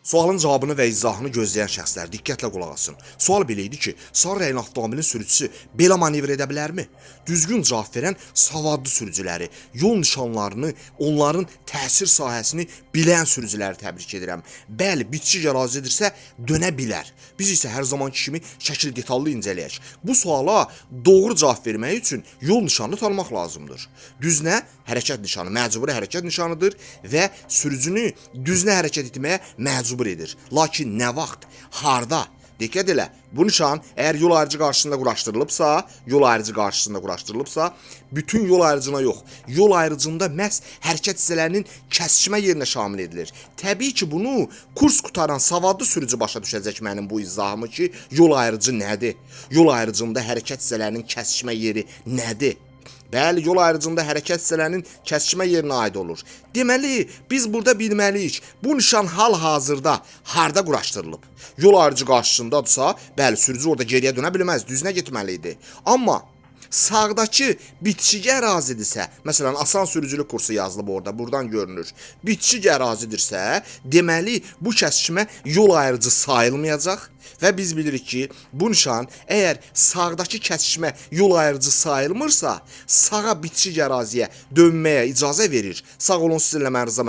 Sualın cavabını və izahını gözləyən şəxslər diqqətlə qulaq asın. Sual belə idi ki, sarı rəngli avtomobilin sürücüsü belə manevr edə bilərmi? Düzgün cavab verən savadlı sürücüləri, yol nişanlarını, onların təsir sahəsini bilən sürücüləri təbrik edirəm. Bəli, bitişik ərazidirsə dönə bilər. Biz isə hər zamanki kimi şəkil detallı incələyək. Bu suala doğru cavab vermək üçün yol nişanını tanımaq lazımdır. Düznə hərəkət nişanı, məcburi hərəkət nişanıdır və sürücünü düznə hərəkət etməyə məcbur edir. Lakin nə vaxt, harda? Diqqət elə, bu nişan əgər yol ayrıcı qarşısında quraşdırılıbsa, bütün yol ayrıcına yox, yol ayrıcında məhz hərəkət hissələrinin kəsişmə yerinə şamil edilir. Təbii ki, bunu kurs qutaran savadlı sürücü başa düşəcək mənim bu izahımı ki, yol ayrıcı nədir? Yol ayrıcında hərəkət hissələrinin kəsişmə yeri nədir? Bəli, yol ayrıcında hərəkət hissələrinin kəsişmə yerinə aid olur. Deməli, biz burada bilməliyik, bu nişan hal-hazırda harda quraşdırılıb? Yol ayrıcı qarşısındadırsa, bəli, sürücü orada geriyə dönə bilməz, düzünə getməli idi. Amma sağdakı bitişik ərazidirsə, məsələn, asan sürücülük kursu yazılıb orada, buradan görünür. Bitişik ərazidirsə, deməli, bu kəsişmə yol ayrıcı sayılmayacaq və biz bilirik ki, bu nişan əgər sağdakı kəsişmə yol ayrıcı sayılmırsa, sağa bitişik əraziyə dönməyə icazə verir. Sağ olun, sizinlə mən Rza.